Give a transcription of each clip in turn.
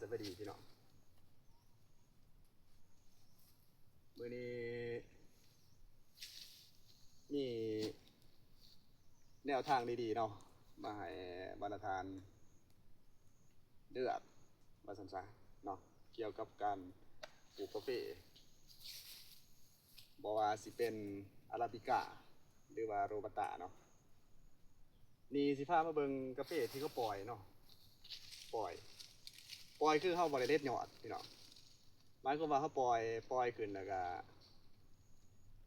ສະບາຍດີພີ່ນ້ອງ ມື້ນີ້ມີແນວທາງດີໆເນາະ ມາໃຫ້ບັນດາທ່ານເລືອກວ່າຊັ້ນຊະເນາະ ກ່ຽວກັບການປູກກາເຟ ບໍ່ວ່າຊິເປັນອາຣາບິກາ ຫຼືວ່າໂຣບັດຕາເນາະ. ນີ້ຊິພາມາເບິ່ງກາເຟທີ່ເຂົາປ່ອຍເນາະ ປ່ອຍ ປ່ອຍຄືເຮົາບໍ່ໄດ້ເດັດຍອດພີ່ນ້ອງ ໝາຍຄວາມວ່າເຮົາປ່ອຍ ປ່ອຍຂຶ້ນແລ້ວກະ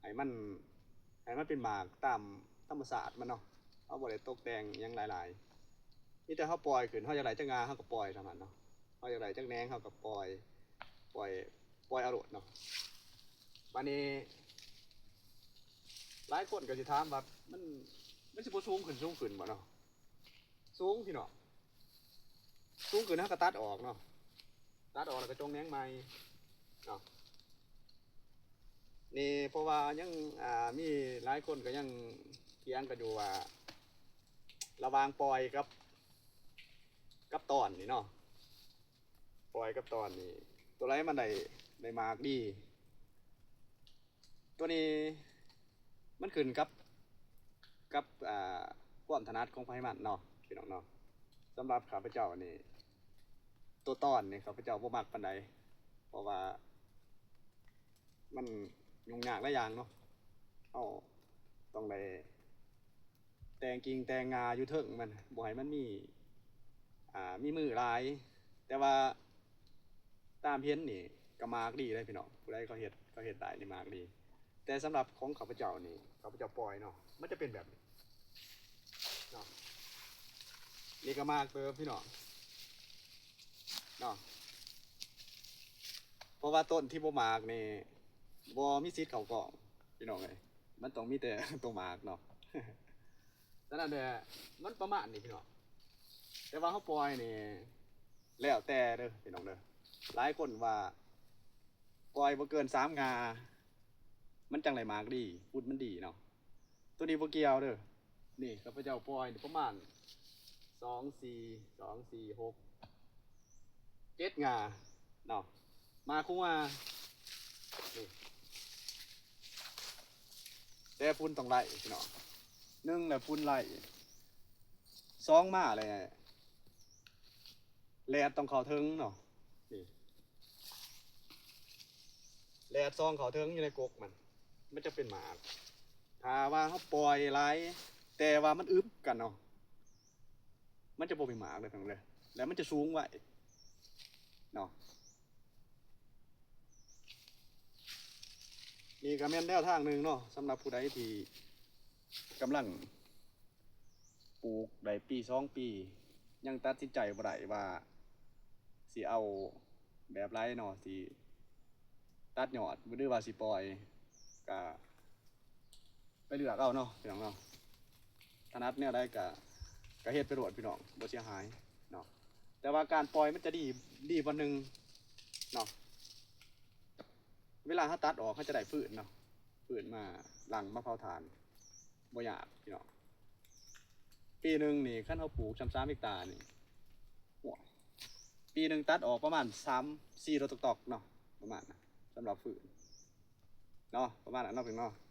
ໃຫ້ມັນ ໃຫ້ມັນເປັນໝາກຕາມທຳມະຊາດມັນເນາະ ເຮົາບໍ່ໄດ້ຕົກແຕ່ງຫຍັງຫຼາຍໆ ມີແຕ່ເຮົາປ່ອຍຂຶ້ນ ເຮົາຢາກໄດ້ຈັກງ່າເຮົາກໍປ່ອຍສ່ຳນັ້ນເນາະ ເຮົາຢາກໄດ້ຈັກແໜງເຮົາກໍປ່ອຍ ປ່ອຍ ປ່ອຍເອົາໂລດເນາະ. ບາດນີ້ຫຼາຍຄົນກໍຊິຖາມວ່າ ມັນ ມັນຊິບໍ່ສູງຂຶ້ນ ສູງຂຶ້ນບໍ່ເນາະ? ສູງພີ່ນ້ອງ ສູງຂຶ້ນເຮົາກໍຕັດອອກເນາະ ຕັດອອກແລ້ວກໍຈົງແໜງໃໝ່ເນາະ. ນີ້ເພາະວ່າຍັງ ອ່າ ມີຫຼາຍຄົນກໍຍັງຖຽງກັນຢູ່ວ່າ ລະຫວ່າງປ່ອຍກັບ ກັບຕອນນີ້ເນາະ ປ່ອຍກັບຕອນນີ້ ໂຕໃດມັນໄດ້ ໄດ້ໝາກດີ? ໂຕນີ້ມັນຂຶ້ນກັບ ກັບ ອ່າ ຄວາມຖະໜັດຂອງໃຜມັນເນາະ ພີ່ນ້ອງເນາະ. ສຳລັບຂ້າພະເຈົ້ານີ້ ໂຕຕອນນີ້ຂ້າພະເຈົ້າບໍ່ມັກປານໃດ ເພາະວ່າ ມັນຫຍຸ້ງຍາກຫຼາຍຢ່າງເນາະ ເຮົາຕ້ອງໄດ້ແຕ່ງກິ່ງແຕ່ງງ່າຢູ່ເທິງມັນ ບໍ່ໃຫ້ມັນມີ ອ່າ ມີມືຫຼາຍ ແຕ່ວ່າຕາມເຫັນນີ້ກໍໝາກດີເດ້ພີ່ນ້ອງ ຜູ້ໃດເຂົາເຮັດ ເຂົາເຮັດໄດ້ນີ້ໝາກດີ. ແຕ່ສຳລັບຂອງຂ້າພະເຈົ້ານີ້ ຂ້າພະເຈົ້າປ່ອຍເນາະ ມັນຈະເປັນແບບນີ້ເນາະ ນີ້ກໍໝາກເຕີບພີ່ນ້ອງ ເນາະ ເພາະວ່າຕົ້ນທີ່ບໍ່ໝາກນີ້ ບໍ່ມີສິດເຂົ້າກ້ອງພີ່ນ້ອງເອີຍ ມັນຕ້ອງມີແຕ່ໂຕໝາກເນາະ. ສະນັ້ນແຫຼະ ມັນປະມານນີ້ພີ່ນ້ອງ ແຕ່ວ່າເຮົາປ່ອຍນີ້ ແລ້ວແຕ່ເດີພີ່ນ້ອງເດີ ຫຼາຍຄົນວ່າປ່ອຍບໍ່ເກີນສາມງ່າ ມັນຈັ່ງໄດ້ໝາກດີ ຝຸ່ນມັນດີເນາະ. ໂຕນີ້ບໍ່ກ່ຽວເດີ ນີ້ຂ້າພະເຈົ້າປ່ອຍປະມານສອງ ສີ່ ສອງ ສີ່ ຫົກ ເຈັດງ່າເນາະ ໝາກຫົວນີ້ ແຕ່ຝຸ່ນຕ້ອງໄລ່ພີ່ນ້ອງ ໜຶ່ງແຫຼະຝຸ່ນໄລ່ ສອງມາແລ້ວ ແດດຕ້ອງເຂົ້າເຖິງເນາະ ນີ້ ແດດສ່ອງເຂົ້າເຖິງຢູ່ໃນກົກມັນ ມັນຈະເປັນໝາກ. ຖ້າວ່າເຮົາປ່ອຍຫຼາຍ ແຕ່ວ່າມັນອຶບກັນເນາະ ມັນຈະບໍ່ເປັນໝາກເດີພີ່ນ້ອງເດີ ແລ້ວມັນຈະສູງໄວເນາະ. ນີ້ກໍແມ່ນແນວທາງໜຶ່ງເນາະ ສຳລັບຜູ້ໃດທີ່ກຳລັງ ປູກໄດ້ປີສອງປີ ຍັງຕັດສິນໃຈບໍ່ໄດ້ວ່າຊິເອົາແບບໃດເນາະ ຊິຕັດຍອດ ຫຼືວ່າຊິປ່ອຍ ກະໄປເລືອກເອົາເນາະ ພີ່ນ້ອງເນາະ. ຖະໜັດແນວໃດກະ ກະເຮັດໄປໂລດພີ່ນ້ອງ ບໍ່ເສຍຫາຍເນາະ. ແຕ່ວ່າການປ່ອຍມັນຈະດີ ດີບ່ອນໜຶ່ງເນາະ ເວລາເຮົາຕັດອອກ ເຮົາຈະໄດ້ຟືນເນາະ ຟືນມາຫຼັ່ງມາເຜົາຖ່ານ ບໍ່ຍາກພີ່ນ້ອງ. ປີໜຶ່ງນີ້ ຄັນເຮົາປູກຊ່ຳສາມເຮັກຕານີ້ ໂອ້ຍ ປີໜຶ່ງຕັດອອກປະມານສາມສີ່ໂຕຕອກໆເນາະ ປະມານນັ້ນ ສຳລັບຟືນເນາະ ປະມານນັ້ນເນາະພີ່ນ້ອງເນາະ.